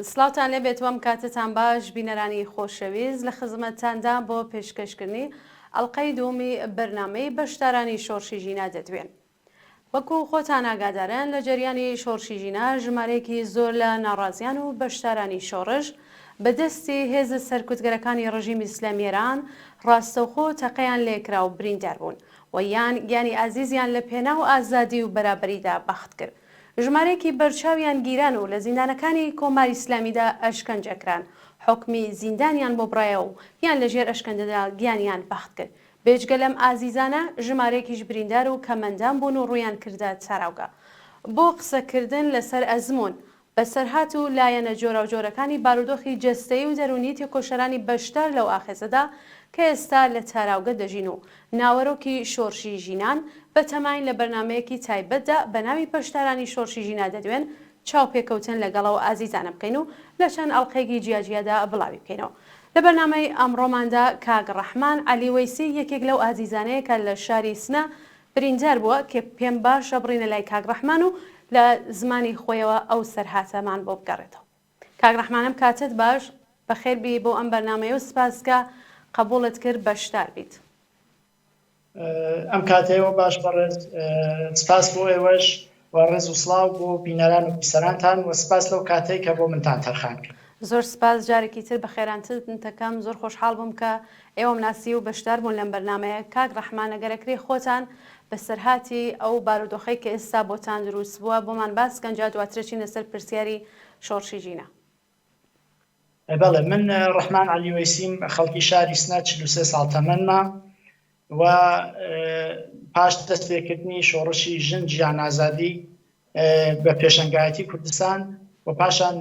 سڵاوتان لێبێت و ئەم کاتەتان باش بینەرانی خۆشەویست لە خزمەتتاندا بۆ پێشکەشکردنی ئەڵقەی دووەمی بەرنامەی بەشدارانی شۆڕشی ژینا دەدوێن. وەکو خۆتان ئاگادارن لە جەریانی شۆڕشی ژینا ژمارەیەکی زۆر لە ناڕازیان و بەشدارانی شۆڕش بە دەستی هێزە سەرکوتگەرەکانی ڕژیمی ئیسلامی ئێران ڕاستەوخۆ تەقەیان لێکرا و بریندار بوون و یان گیانی ئازیزیان لە پێناو ئازادی و بەرابەریدا بەخت کرد. ژمارەیەکی بەرچاویان گیران و لە زیندانەکانی کۆماری ئیسلامیدا ئەشکەنجە کران، حوکمی زیندانیان بۆ بڕایەوە و یان لە ژێر ئەشکەنجەدا گیانیان بەخت کرد. بێجگە لەم ئازیزانە، ژمارەیەکیش بریندار و کەمئەندام بوون و ڕوویان کردە تاراوگە. بۆ قسەکردن لەسەر ئەزموون، بەسەرهات و لایەنە جۆراوجۆرەکانی بارودۆخی جەستەیی و دەروونی تێکۆشەرانی بەشدار لەو ئاخێزەدا کە ئێستا لە تاراوگە دەژین و ناوەرۆکی شۆرشی ژینان، بەتەماین لە بەرنامەیەکی تایبەتدا بە ناوی بەشدارانی شۆرشی ژینا دەدوێن چاوپێکەوتن لەگەڵ ئەو ئازیزانە بکەین و لە چەند ئەڵقەیەکی جیاجیادا بڵاوی بکەینەوە. لە بەرنامەی ئەمڕۆماندا کاک ڕەحمان عەلی وەیسی یەکێک لەو ئازیزانەیە کە لە شاری سنە بریندار بووە کە پێم باشە بڕینە لای کاک ڕەحمان و لە زمانی خۆیەوە ئەو سەرهاتەمان بۆ بگەڕێتەوە. کاک ڕەحمان ئەم کاتەت باش، بەخێر بی بۆ ئەم بەرنامەیە و سپاس کە قەبووڵت کرد بەشدار بیت. ئەم کاتە ئێوە باش بەڕێز، سپاس بۆ ئێوەش و ڕێز و سڵاو بۆ بینەران و بیسەرانتان و سپاس لەو کاتەی کە بۆ منتان تەرخان کرد. زۆر سپاس جارێکی تر بەخێرانتنت دەکەم زۆر خۆشحاڵ بووم کە ئێوەم ناسی و بەشدار بوون لەم بەرنامەیە کاک ڕەحمان ئەگەر ئەکرێ خۆتان بەسەرهاتی ئەو بارودۆخەی کە ئێستا بۆتان دروست بووە بۆمان باس کەن جا دواتر ئەچینە سەر پرسیاری شۆڕشی ژینا. بەڵێ من ڕەحمان عەلی وەیسیم خەڵکی شاری سنە 43 ساڵ تەمەنمە و پاش دەستپێکردنی شۆڕشی ژن ژیان ئازادی بە پێشەنگایەتی کوردستان و پاشان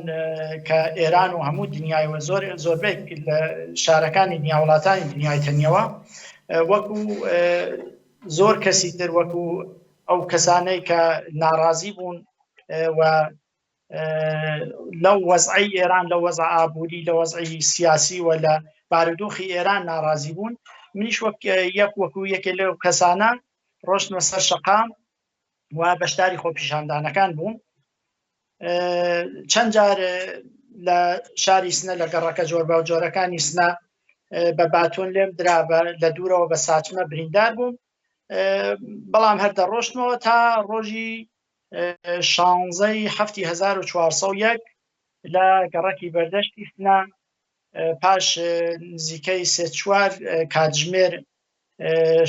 کە ئێران و هەموو دنیای و زۆر زۆربەی لە شارەکانی دنیا وڵاتانی دنیای تەنیەوە وەکو زۆر کەسی تر وەکو ئەو کەسانەی کە ناڕازی بوون و لەو وەزعی ئێران لە وەزع ئابووری لە وەزعی سیاسی و لە بارودۆخی ئێران ناڕازی بوون منیش وەک یەک وەکو یەکێ لەو کەسانە ڕۆشتمە سەر شەقام و بەشداری خۆپیشاندانەکان بووم چەند جار لە شاری سنە لە گەڕەکە جۆر بە جۆرەکانی سنە بە باتۆن لێم درا لە دوورەوە بە ساچمە بریندار بووم بەڵام هەر دەڕۆشتمەوە تا ڕۆژی شانزەی هەفتی 1401 لە گەڕەکی بەردەشتی سنە پاش نزیکەی سێ چوار کاتژمێر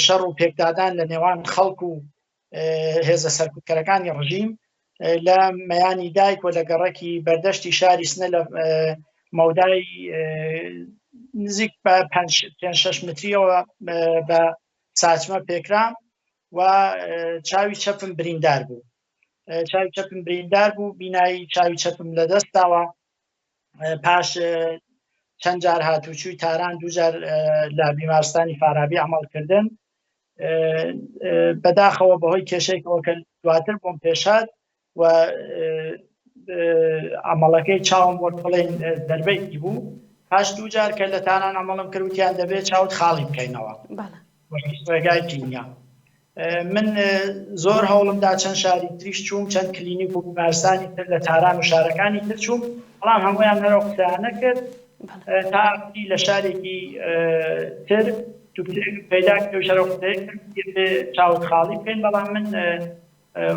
شەڕ و پێکدادان لە نێوان خەڵک و هێزە سەرکوتکەرەکانی ڕژیم لە مەیانی دایک و لە گەڕەکی بەردەشتی شاری سنە لە مەودای نزیک بە 5 متریەوە بە ساچمە پێکرا و چاوی چەپم بریندار بوو چاوی چەپم بریندار بوو بینایی چاوی چەپم لەدەستداوە پاش چەند جار هاتوچوی تاران دووجار لە بیمارستانی فارابی عملکردن بەداخەوە بەهۆی کێشێکەوە کە دواتر بۆم پێشات و عملەکەی چاوم وەک بڵێن دەربەیەکی بوو پاش دووجار کە لە تاران عملم کرد وتیان دەبێت چاوت خاڵی بکەینەوە ڕێگای کیمیا من زۆر هەوڵم دا چەند شاری تریش چووم چەند کلینیک و بیمارستانی تر لە تاران و شارەکانی تر چووم بەڵام هەموویان هەرەو قسەیانە کرد تا ئاخری لە شارێکی تر دکتۆرێکم پەیدا کرد و شەرەو قسەیە کرد چاوت خاڵی بکەین بەڵام من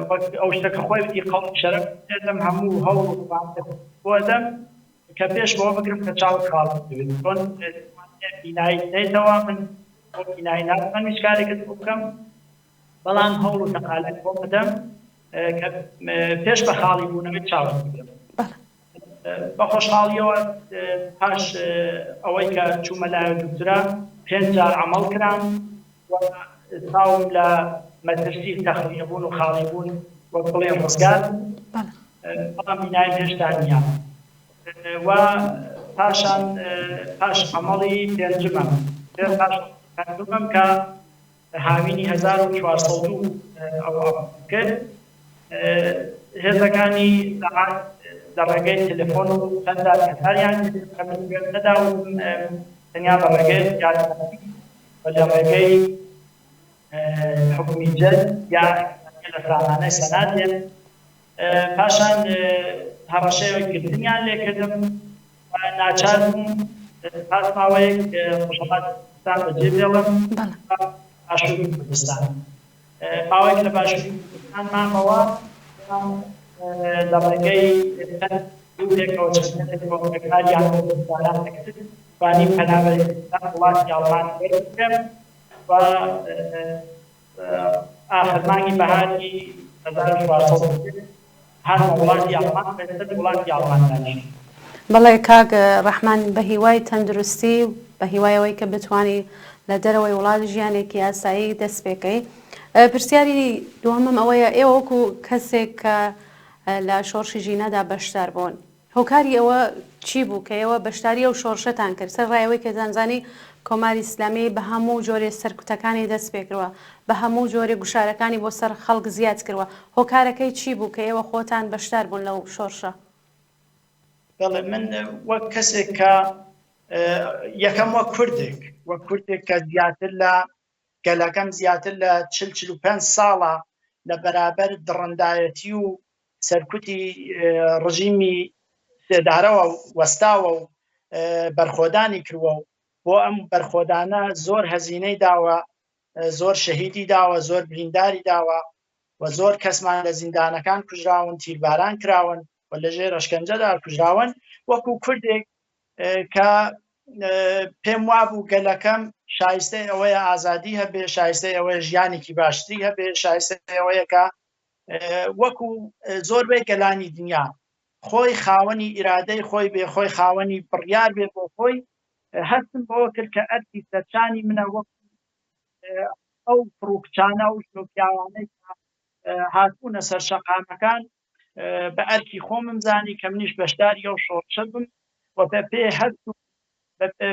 وەک ئەو شتە کە خۆی وتی قەوڵی شەرەف دەدەم هەموو هەوڵ و بۆ دەم کە پێش بەوە بگرم کە چاوت خاڵی ببێت چۆن بینایی نەیتەوە من بۆ بینایی ناتوانم هیچ کارێکت بۆ بکەم بەڵام هەوڵ و تەقالای خۆم بدەم کە پێش بە خاڵی بوونەوەی چاوت بگرم بە خۆشحاڵیەوە پاش ئەوەی کە چوومە لای دکتۆرا پێنج جار عەمەڵ کرام و چاوم لە مەترسی تەخلیە بوون و خاڵی بوون وەک بڵێن ڕزگار بوو بەڵام بینایم هێشتا نییە و پاشان پاش عەمەڵی پێنجمم پاش پێنجمم کە هاوینی 1402 ئەو کرد هێزەکانی سەعات لە ڕێگەی تەلەفۆن و چەند جار کەساریان کە من گوێم نەدا و تەنیا بە ڕێگەی و لە ڕێگەی حوکمی جەل یا لە سامانەی سەناد دێن. پاشان هەڕەشەی گرتنیان لێکردم و ناچار بووم پاش ماوەیەک ڕۆژهەڵاتی کوردستان بەجێ بێڵم باشووری کوردستان. ماوەیەک لە باشووری کوردستان مامەوە، بەڵام لە ڕێگەی چەند گرووپێکەوە چەند کەسێکەوە کە کاریان بۆ بەشداران دەکرد، توانیم پەنا بە وڵاتی ئاڵمان وەربگرم و ئاخر مانگی بەهاری 1401 هاتمە وڵاتی ئاڵمان و ئێستا لە وڵاتی ئاڵمان دانیشتووم. بەڵێ کاک ڕەحمان بە هیوای تەندروستی و بە هیوای ئەوەی کە بتوانی لە دەرەوەی وڵات ژیانێکی ئاسایی دەست پێکەی. پرسیاری دووەمم ئەوەیە ئێوە وەکو کەسێک کە لە شۆڕشی ژینادا بەشدار بوون، هۆکاری ئەوە چی بوو کە ئێوە بەشداری ئەو شۆڕشەتان کرد، سەرەڕای ئەوەی کە دەتانزانی کۆماری ئیسلامی بە هەموو جۆرێ سەرکوتەکانی دەست پێکردوە، بە هەموو جۆرێ گوشارەکانی بۆ سەر خەڵک زیاد کردوە، هۆکارەکەی چی بوو کە ئێوە خۆتان بەشدار بوون لەو شۆڕشە؟ بەڵێ من وەک کەسێک کە یەکەم وەک کوردێک، وەک کوردێک کە زیاتر لە گەلەکەم زیاتر لە 40 45 ساڵە لە بەرابەر دڕندایەتی و سەرکوتی ڕژیمی سێدارەوە وەستاوە و بەرخۆدانی کردووە و بۆ ئەم بەرخۆدانە زۆر هەزینەی داوە، زۆر شەهیدی داوە، زۆر برینداری داوە و زۆر کەسمان لە زیندانەکان کوژراون، تیرباران کراون و لەژێر ئەشکەنجەدا کوژراون. وەکو کوردێک کە پێم وابوو گەلەکەم شایستەی ئەوەیە ئازادی هەبێ، شایستەی ئەوەیە ژیانێکی باشتری هەبێ، شایستەی ئەوەیە کە وەکو زۆربەی گەلانی دنیا خۆی خاوەنی ئیرادەی خۆی بێ، خۆی خاوەنی بڕیار بێ بۆ خۆی. هەستم بەوە کرد کە ئەرکی سەرشانی منە وەکو ئەو کوڕ و کچانە، ئەو ژن و پیاوانەی کە هاتبوونە سەر شەقامەکان، بە ئەرکی خۆمم زانی کە منیش بەشداری ئەو شۆڕشە بم و بە پێ هەست و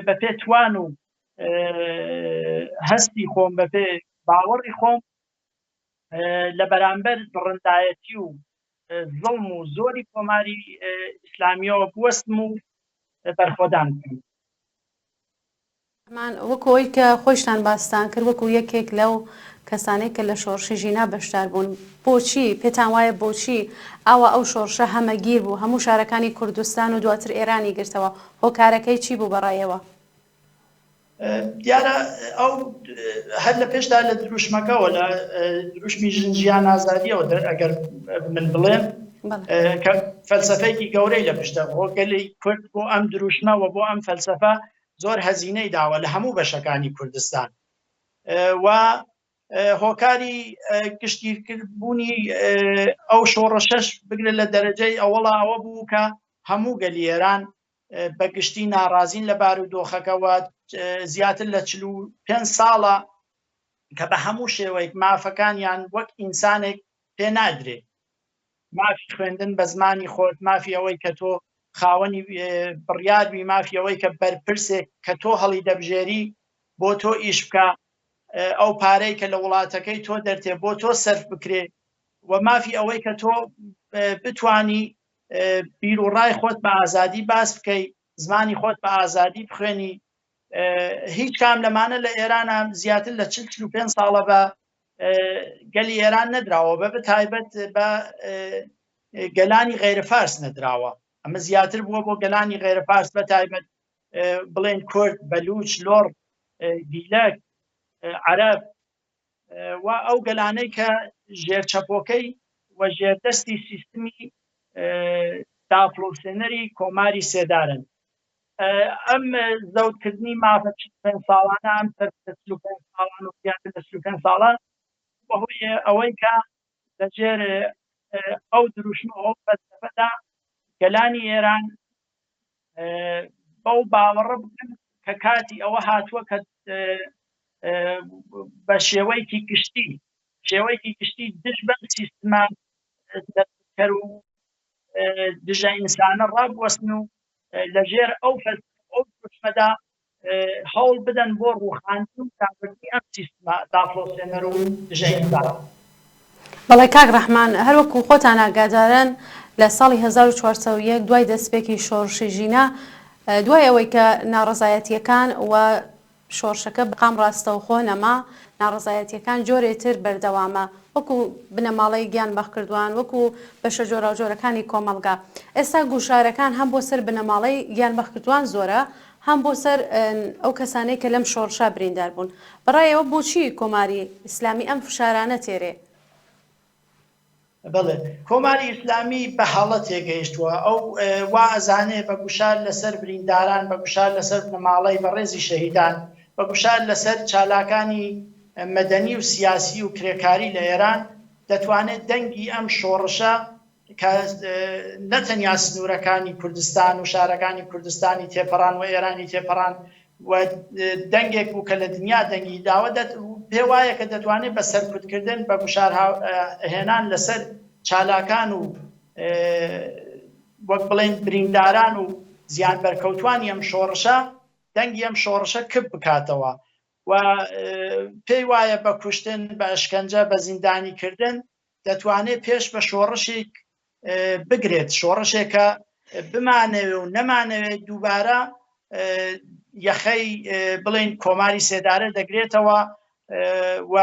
بە پێ توان و هەستی خۆم، بە پێ باوەڕی خۆم لە بەرامبەر دڕندایەتی و زوڵم و زۆری کۆماری ئیسلامیەوە بوەستم و بەرخۆدان بکەم. مان وەکو ئەوەی کە خۆیشتان باستان کرد وەکو یەکێک لەو کەسانەی کە لە شۆڕشی ژینا بەشدار بوون بۆچی پێتان وایە بۆچی ئاوا ئەو شۆڕشە هەمەگیر بوو هەموو شارەکانی کوردستان و دواتر ئێرانی گرتەوە هۆکارەکەی چی بوو بەڕای ئێوە؟ دیارە ئەو هەر لە پێشدا لە دروشمەکەوە لە دروشمی ژن ژیان ئازادیەوە ئەگەر من بڵێم کە فەلسفەیەکی گەورەی لە پشتە بۆ گەلی کورد بۆ ئەم دروشمەوە بۆ ئەم فەلسفە زۆر هەزینەی داوە لە هەموو بەشەکانی کوردستان و هۆکاری گشتگیرکردبوونی ئەو شۆڕشەش بگرە لە دەرەجەی ئەوەڵا ئەوە بوو کە هەموو گەلی ئێران بە گشتی ناڕازین لە بارودۆخەکەوە زیاتر لە 45 ساڵە کە بە هەموو شێوەیەک مافەکانیان وەک ئینسانێک پێ نادرێ. مافی خوێندن بە زمانی خۆت، مافی ئەوەی کە تۆ خاوەنی بڕیار بی، مافی ئەوەی کە بەرپرسێک کە تۆ هەڵی دەبژێری بۆ تۆ ئیش بکا، ئەو پارەی کە لە وڵاتەکەی تۆ دەرتێ بۆ تۆ سەرف بکرێ و مافی ئەوەی کە تۆ بتانی بیر و ڕای خۆت بە ئازادی باس بکەی، زمانی خۆت بە ئازادی بخوێنی. هیچ کام لەمانە لە ئێرانە زیاتر لە 40 45 ساڵە بە گەلی ئێران نەدراوە، بە بەتایبەت بە گەلانی غەیرە فارس نەدراوە. ئەمە زیاتر بووە بۆ گەلانی غەیرە فارس، بە تایبەت بڵێن کورد، بەلوچ، لۆڕ، گیلەک، عەرەب و ئەو گەلانەی کە ژێرچەپۆکەی و ژێردەستی سیستمی داپڵۆسێنەری کۆماری سێدارن. ئەم زەوتکردنی مافە 45 ساڵانە، ئەم سەرکوتە 45 ساڵان و زیاتر لە 45 ساڵە، بەهۆی ئەوەی کە لەژێر ئەو دروشم و ئەو فەلسەفەدا گەلانی ئێران بەو باوەڕە بکەن کە کاتی ئەوە هاتووە کە بە شێوەیەکی گشتی شێوەیەکی گشتی دژ بەم سیستمە سەرکوتکەر و دژە ئینسانە ڕابوەستن و لەژێر ئەو ئەو دروشمەدا هەوڵ بدەن بۆ ڕووخاندن و لابردنی ئەم سیستمە داپڵۆسێنەر و دژە ئینسانە. بەڵێ کاک ڕەحمان، هەر وەکوو خۆتان ئاگادارن لە ساڵی 1401 دوای دەستپێکی شۆڕشی ژینا، دوای ئەوەی کە ناڕەزایەتییەکان و شۆڕشەکە بەقام ڕاستەوخۆ نەما. ناڕەزایەتیەکان جۆرێ تر بەردەوامە وەکو بنەماڵەی گیان بەخکردوان وەکو بەشە جۆراوجۆرەکانی کۆمەڵگا ئێستا گوشارەکان هەم بۆ سەر بنەماڵەی گیان بەخکردوان زۆرە هەم بۆ سەر ئەو کەسانەی کە لەم شۆڕشە بریندار بوون بەڕای ئێوە بۆچی کۆماری ئیسلامی ئەم فشارانە تێرێ؟ بەڵێ کۆماری ئیسلامی بە هەڵە تێگەیشتووە، ئەو وا ئەزانێ بە گوشار لەسەر برینداران، بە گوشار لەسەر بنەماڵەی بەڕێزی شەهیدان، بە گوشار لەسەر چالاکانی مەدەنی و سیاسی و کرێکاری لە ئێران دەتوانێت دەنگی ئەم شۆڕشە کە نە تەنیا سنوورەکانی کوردستان و شارەکانی کوردستانی تێپەڕان و ئێرانی تێپەڕان و دەنگێک بوو کە لە دنیا دەنگی داوە، پێ وایە کە دەتوانێت بە سەرکوتکردن، بە گوشار هێنان لەسەر چالاکان و وەک بڵێین برینداران و زیان بەرکەوتوانی ئەم شۆڕشە، دەنگی ئەم شۆڕشە کپ بکاتەوە و پێی وایە بە کوشتن، بە ئەشکەنجە، بە زیندانیکردن دەتوانێت پێش بە شۆڕشێک بگرێت، شۆڕشێکە بمانەوێ و نەمانەوێت دووبارە یەخەی بڵین کۆماری سێدارە دەگرێتەوە و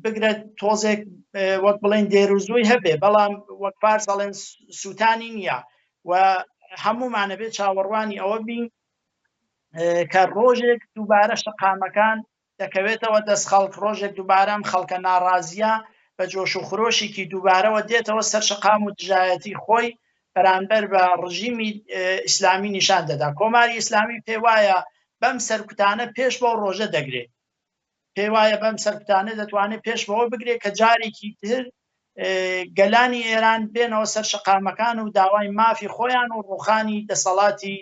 بگرە تۆزێک وەک بڵین دێروزووی هەبێ، بەڵام وەک فارس ئەڵێن سووتانی نییە و هەمومانە بێ چاوەڕوانی ئەوە بین کە ڕۆژێک دووبارە شەقامەکان دەکەوێتەوە دەست خەڵک، ڕۆژێک دووبارە ئەم خەڵکە ناڕازییە بە جۆش و خرۆشێکی دووبارەوە دێتەوە سەر شەقام و دژایەتی خۆی بەرامبەر بە ڕژیمی ئیسلامی نیشان دەدا. کۆماری ئیسلامی پێیوایە بەم سەرکوتانە پێش بەو ڕۆژە دەگرێت، پێیوایە بەم سەرکوتانە دەتوانێت پێش بەوە بگرێت کە جارێکی تر گەلانی ئێران بێنەوە سەر شەقامەکان و داوای مافی خۆیان و ڕوخانی دەسەڵاتی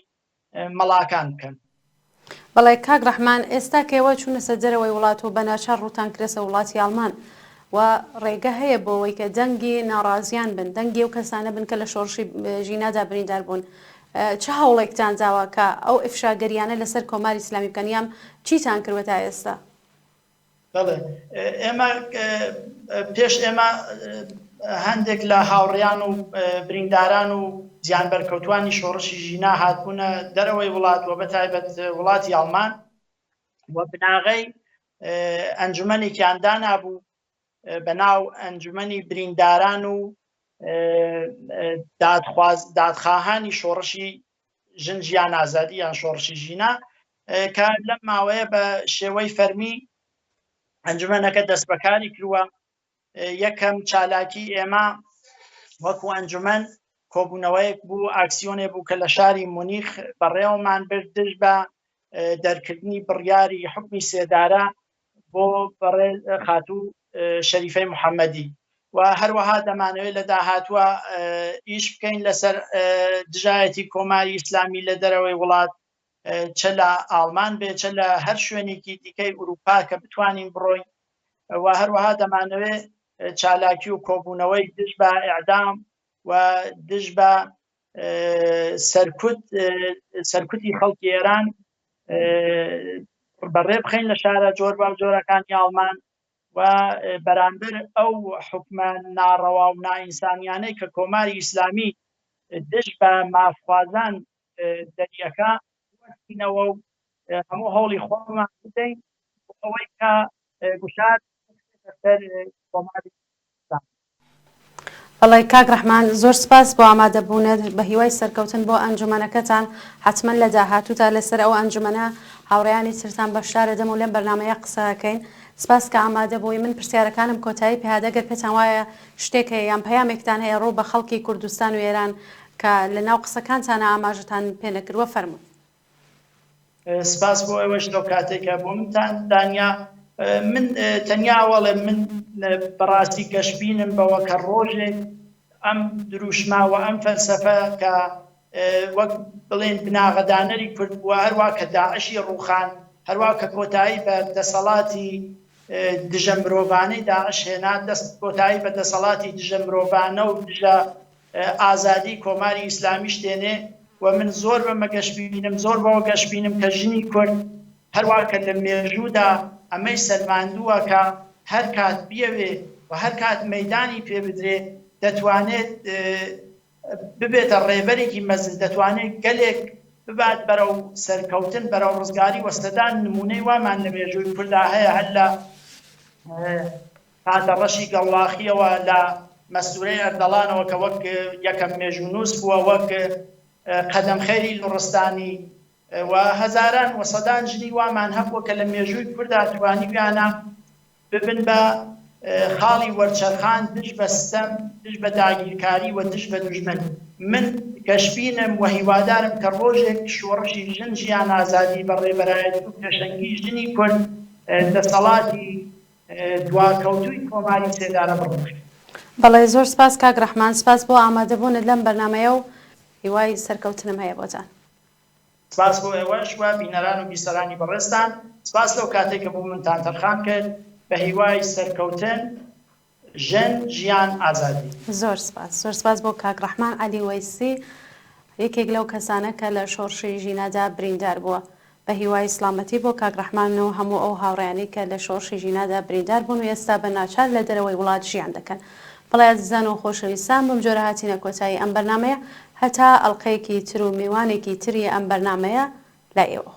مەڵاکان بکەن. بەڵێ کاک ڕەحمان ئێستا کە ئێوە چوونەسە دەرەوەی وڵات و بە ناچار ڕووتان کرەسە وڵاتی ئاڵمان و ڕێگە هەیە بۆ ئەوەی کە دەنگی ناڕازیان بن، دەنگی ئەو کەسانە بن کە لە شۆڕشی ژینادا بریندار بوون، چ هەوڵێکتان داوە کە ئەو ئیفشاگەرییانە لەسەر کۆماری ئیسلامی بکەن یان چیتان کردوە تا ئێستا؟ بەڵێ ئێمە پێش ئێمە هەندێک لە هاوڕیان و برینداران و زیانبەرکەوتوانی شۆڕشی ژینا هاتبوونە دەرەوەی وڵات و بە تایبەت وڵاتی ئەڵمان و بناغەی ئەنجومەنێکیان دانابوو بە ناو ئەنجومەنی برینداران و دادخواز دادخواهانی شۆڕشی ژن ژیان ئازادی یان شۆڕشی ژینا کە لەم ماوەیە بە شێوەی فەرمی ئەنجومەنەکە دەستبەکاری کردووە. یەکەم چالاکی ئێمە وەکو ئەنجومەن کۆبوونەوەیەک بوو، ئاکسیۆنێ بوو کە لە شاری مونیخ بەڕێوەمان برد دژ بە دەرکردنی بڕیاری حکمی سێدارە بۆ بەڕێز خاتوو شەریفەی محەممەدی و هەروەها دەمانەوێت لە داهاتووە ئیش بکەین لەسەر دژایەتی کۆماری ئیسلامی لە دەرەوەی وڵات چ لە ئاڵمان بێ چ لە هەر شوێنێکی دیکەی ئوروپا کە بتوانین بڕۆین و هەروەها دەمانەوێت چالاکی و کۆبوونەوەی دژ بە ئەعدام و دژ بە سەرکوت سەرکوتی خەڵکی ئێران بەڕێ بخەین لە شارە جۆر بە جۆرەکانی ئاڵمان و بەرامبەر ئەو حکومە ناڕەوا و نائینسانیانەی کە کۆماری ئیسلامی دژ بە مافخوازان دەریەکە وەستینەوە و هەموو هەوڵی خۆمان بدەین بۆ ئەوەی کە گوشار سەر کۆماری بەڵێ کاک ڕەحمان زۆر سپاس بۆ ئامادەبوونت، بە هیوای سەرکەوتن بۆ ئەنجومەنەکەتان، حەتمەن لە داهاتوودا لەسەر ئەو ئەنجومەنە هاوڕێیانی ترتان بەشدار دەم و لەم بەرنامەیە قسە ئەکەین. سپاس کە ئامادە بووی. من پرسیارەکانم کۆتایی پێهات ئەگەر پێتان وایە شتێک هەیە یان پەیامێکتان هەیە ڕوو بە خەڵکی کوردستان و ئێران کە لە ناو قسەکانتانا ئاماژەتان پێ نەکردووە فەرموون. سپاس بۆ ئێوەش لەو کاتەی کە بۆ منتان دانیا. من تەنیا ئەوەڵێم من بەڕاستی گەشبینم بەوە کە ڕۆژێک ئەم دروشمە و ئەم فەلسەفە کە وەک بڵێن بناغەدانەری کورد بووە هەروا کە داعشی ڕووخان هەروا کە کۆتایی بە دەسەڵاتی دژە مرۆڤانەی داعش هێنا دەست کۆتایی بە دەسەڵاتی دژە مرۆڤانە و دژە ئازادی کۆماری ئیسلامیش دێنێ و من زۆر بەمە گەشبینم، زۆر بەوە گەشبینم کە ژنی کورد هەروا کە لە مێژوودا ئەمەی سەلماندووە کە هەر کات بیەوێ و هەر کات مەیدانی پێ بدرێ دەتوانێت ببێتە ڕێبەرێکی مەزن، دەتوانێت گەلێک ببات بەرەو سەرکەوتن، بەرەو ڕزگاری و سەدان نموونەی وامان لە مێژووی کوردا هەیە هەر لە. فاتە ڕەشی گەڵواخییەوە لە مەستوورەی ئەردەڵانەوە کە وەک یەکەم مێژوونووس بووە، وەک قەدەم خەیری لوڕستانی و هەزاران و سەدان ژنی وامان هەبووە کە لە مێژووی کوردا توانیویانە ببن بە خاڵی وەرچەرخان دژ بە ستەم، دژ بە داگیرکاری و دژ بە دوژمن. من گەشبینم و هیوادارم کە ڕۆژێک شۆڕشی ژن ژیان ئازادی بە ڕێبەرایەتی و پێشەنگی ژنی کورد دەسەڵاتی دواکەوتووی کۆماری سێدارە بڕوخێت. بەڵێ زۆر سپاس کاک ڕەحمان، سپاس بۆ ئامادەبوونت لەم بەرنامەیە و هیوای سەرکەوتنم هەیە بۆتان. سپاس بۆ ئێوەش و بینەران و بیسەرانی بەڕێزتان، سپاس لەو کاتەی کە بۆ منتان تەرخان کرد، بە هیوای سەرکەوتن، ژن، ژیان، ئازادی. زۆر سپاس. زۆر سپاس بۆ کاک ڕەحمان عەلی وەیسی، یەکێک لەو کەسانە کە لە شۆڕشی ژینادا بریندار بووە. بە هیوای سڵامەتی بۆ کاک ڕەحمان و هەموو ئەو هاوڕێیانەی کە لە شۆڕشی ژینادا بریندار بوون و ئێستا بە ناچار لە دەرەوەی وڵات ژیان دەکەن. بەڵێ ئازیزان و خۆشەویستان بەم جۆرە هاتینە کۆتایی ئەم بەرنامەیە هەتا ئەڵقەیەکی تر و میوانێکی تری ئەم بەرنامەیە لای ئێوە.